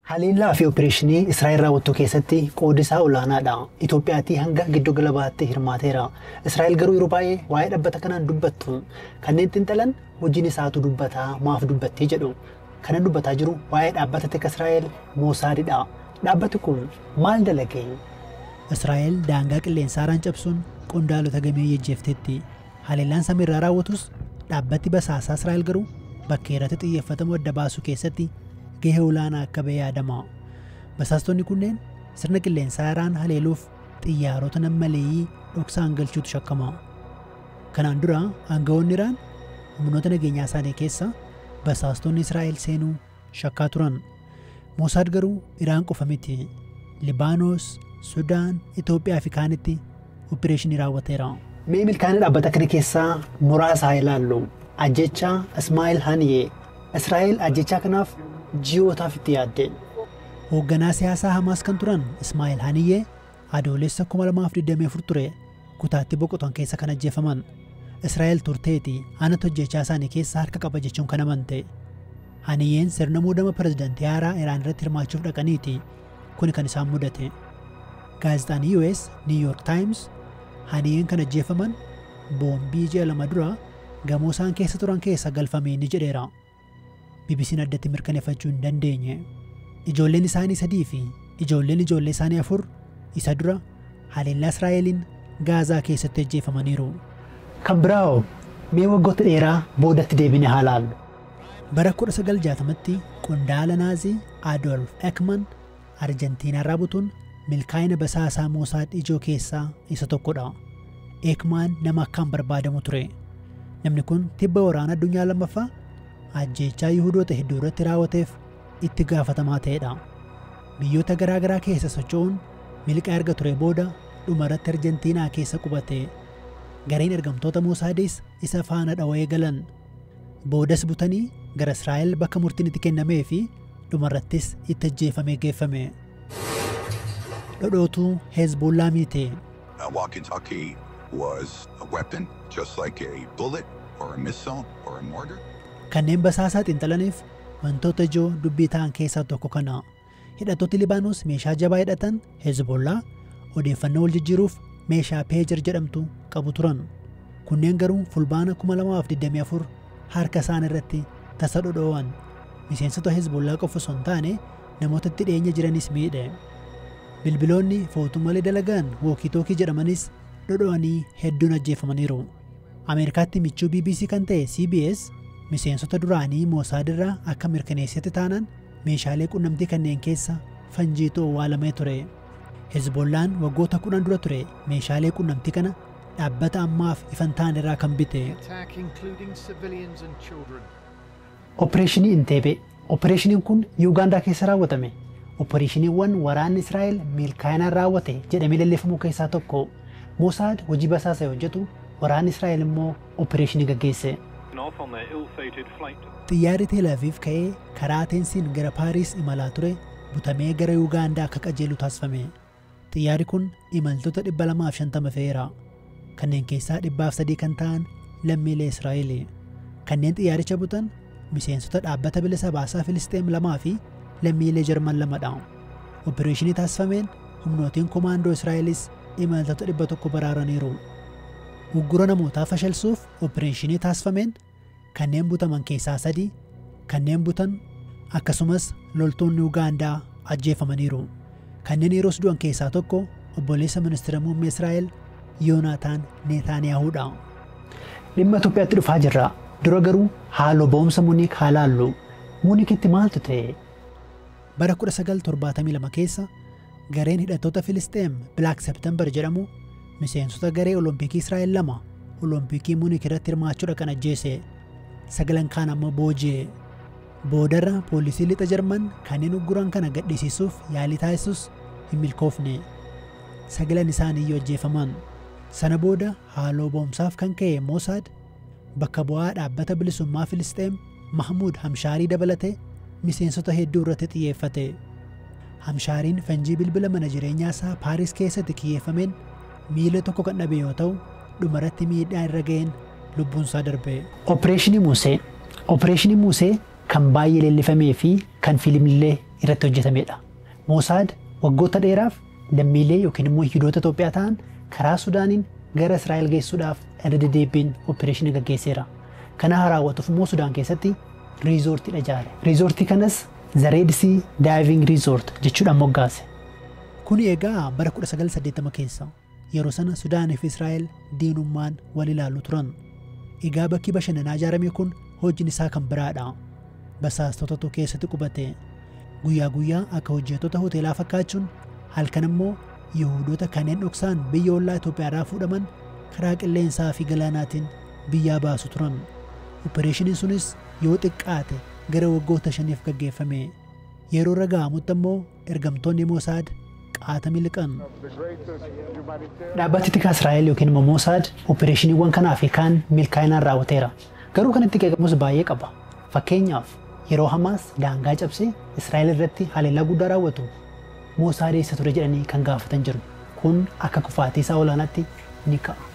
Haleellaa fi opereeshinii Israa'el raawwattu keessatti qoodi isaa olaanaadha. Itoophiyaatii hanga giddu gala bahaatti hirmaateera. Israa'el garuu yeroo baay'ee waa'ee dhaabbata kanaan dubbattu. Kanneen xiinxalan hojiin isaatu dubbataa, maaf dubbattee jedhu. Kanan dubbataa jiru waa'ee dhaabbata tika Israa'el Moosaadidha. Dhaabbati kun maal dalagee? Israa'el daangaa qilleensaa Iraan cabsuun qondaalota gameeyyii ajjeefteetti. Haleellaan samiirraa raawwatus dhaabbati basaasaa Israa'el garuu bakka irratti xiyyeeffatamu adda baasuu keessatti gahee olaanaa akka ba'e yaadama. Basaastonni kunneen sirna qilleensaa Iraan haleeluuf xiyyaarota nammaleeyyii dhoksaan galchuutu shakkama. Kanaan dura aangawoonni Iraan humnoota nageenyaa isaanii keessa basaastonni Israa'el seenuu shakkaa turan. Moosaad garuu Iraan qofa miti. Libaanos, Sudaan, Itoophiyaa fi kaanitti opereeshinii raawwateera. Mee milkaa'ina dhaabbata kana keessaa muraasa haa ilaallu. Ajjechaa Ismaa'il Haniyee. Israa'el ajjechaa kanaaf ji'ootaaf itti yaadde. Hoogganaa siyaasaa Hamaas kan turan Ismaa'il Haniyee Adoolessa 2024 ture kutaatti boqotan keessa kan ajjeefaman. Israa'el turteeti anatu ajjechaa isaanii keessa harka qaba jechuun kan amante. Haniyeen sirna muudama pirezidaantii haaraa Iraan irratti hirmaachuuf dhaqaniiti kuni kan isaan mudate. Gaazexaan US New York Times Haniyeen kan ajjeefaman boombii ji'a 2 dura gamoo isaan keessa turan keessa galfamee ni jedheera. BBC'n addatti mirkaneeffachuu hin dandeenye. Ijoolleen isaanii 3 fi ijoolleen ijoollee isaanii 4 isa dura haleellaa Israa'eliin Gaazaa keessatti ajjeefamaniiru. Kan biraa mee waggoota dheeraa boodatti deebine haa laallu. Bara 1960tti qondaala Naazii Adolf Ekman Arjentiinaarraa butuun milkaa'ina basaasaa Moosaad ijoo keessaa isa tokkodha. Ekman nama akkaan barbaadamu ture. Namni kun tibba waraana addunyaa lammaffaa ajjeechaa Yihudoota hedduu irratti raawwateef itti gaafatamaa ta'edha. Biyyoota garaa garaa keessa socho'uun milqaa erga ture booda dhuma irratti Arjentiinaa keessa qubate. Gareen ergamtoota Moosaadis isa faana dhawee galan. Boodas butanii gara Israa'el bakka murtiin itti kennamee fi dhumarrattis itti ajjeefamee geeffame. Dhodhootuu Hezbollaa miite. A walkie-talkie was a weapon, just like a bullet or a missile or a mortar. Kanneen basaasaa xiinxalaniif wantoota ijoo dubbii ta'an keessaa tokko kana. Hidhattooti Libaanos meeshaa jabaa hidhatan Hezbollaa odeeffannoo wal jijjiiruuf meeshaa peejar jedhamtu qabu turan. Kunneen garuu fulbaana 2024 harka isaan irratti tasa dhodhoo'an. Miseensota Hezbollaa qofa osoo hin taane namoota itti dhiyeenya jiranis miidhe. Bilbiloonni footuu malee dalagan wookitookii jedhamanis dhodho'anii hedduun ajjeefamaniiru. Ameerikaatti michuu BBC kan ta'e CBS miseensota duraanii Moosaad irraa akka mirkaneessatti taanaan meeshaalee qunnamtii kanneen keessa fanjiitu owwaalamee ture. Hezbollaan waggoota 10 dura ture meeshaalee qunnamtii kana dhaabbata ammaaf ifan ta'an irraa kan bite. Opereeshinii Inteebee. Opereeshiniin kun Yuugaandaa keessa raawwatame. Opereeshiniiwwan waraanni Israa'el milkaa'inaan raawwate jedhamee leellifamuu keessaa tokko. Moosaad hojii basaasaa hojjetu, waraanni Israa'el immoo opereeshinii gaggeesse. Xiyyaarri Tel Aviv ka'ee karaa Ateensiin gara Paariis imalaa ture butamee gara Yuugaandaa akka qajeelu taasifame. Xiyyaarri kun imaltoota 250 fe'eera. Kanneen keessaa 103 kan ta'an lammiilee Israa'eli. Kanneen xiyyaaricha butan miseensota dhaabbata bilisa baasaa Filisxeem 2 fi lammiilee Jarman 2dha. Opereeshinii taasifameen humnootiin komaandoo Israa'elis imaltoota 100 baraaraniiru. Uggura namootaa fashalsuuf opereeshinii taasifameen kanneen butaman keessaa 3 kanneen butan akkasumas loltoonni Ugaandaa ajjeefamaniiru. Kanneen yeroos du'an keessaa tokko obboleessa ministeera muummee Israa'el Yoonaataan Neetaaniyaahuudha. Dhimma Itoophiyaatti dhufaa jirra. Dura garuu haaloo ba'umsa Muniik haa laallu. Muniikitti maaltu ta'e? Bara 1972 keessa gareen hidhattoota Filisxeem Black September jedhamu miseensota garee Olompikii Israa'el 2 Olompikii Muniik irratti hirmaachuudha kan ajjeese. 9 kaan ammoo booji'e. Boodarra poolisii lixa Jarman kanneen ugguran kana gadhiisisuuf yaalii taasisus hin milkoofne. 9 isaanii ajjeefaman. Sana booda haaloo ba'umsaaf kan ka'e Moosaad bakka bu'aa dhaabbata bilisummaa Filisxeem Mahmuud Hamshaarii dabalatee miseensota hedduu irratti xiyyeeffate. Hamshaariin fanjii bilbila mana jireenyaa isaa Paaris keessatti kiyyeeffameen miila tokko kan dhabe yoo ta'u dhumarratti miidhaa irra ga'een lubbuun isaa darbe. Opereeshinii Musee. Opereeshinii Musee kan baay'ee leellifamee fi kan fiilmillee irratti hojjetamedha. Moosaad waggoota dheeraaf lammiilee yookiin immoo Yihudoota Itoophiyaa ta'an karaa Sudaaniin gara Israa'el geessuudhaaf irra deddeebiin opereeshinii gaggeesseera. Kana raawwatuuf immoo Sudaan keessatti riizoortii ijaare. Riizoortii kanas The Red Sea Diving Resort jechuudhaan moggaase. Kuni egaa bara 1980 keessa yeroo sana Sudaanii fi Israa'el diinummaan wal ilaalu turan. Egaa bakki bashannanaa ijaarame kun hojiin isaa kan biraadha. Basaastotatu keessatti qubate. Guyyaa guyyaa akka hojjettoota hoteelaa fakkaachuun halkan immoo Yihudoota kanneen dhoksaan biyya ollaa Itoophiyaarraa fuudhaman karaa qilleensaa fi galaanaatiin biyyaa baasu turan. Opereeshiniin sunis yoo xiqqaate gara waggoota 5 gaggeeffame. Yeroo raga'amutti immoo ergamtoonni Moosaad qaata miliqan. Dhaabbati tikaa Israa'el yookiin immoo Moosaad opereeshiniiwwan kanaa fi kaan milkaa'inaan raawwateera. Garuu kan itti qeeqamus baay'ee qaba. Fakkeenyaaf yeroo Hamaas daangaa cabsee Israa'el irratti haleellaa guddaa raawwatu Moosaad eessa ture jedhanii kan gaafatan jiru. Kun akka kufaatii isaa olaanaatti ni ka'a.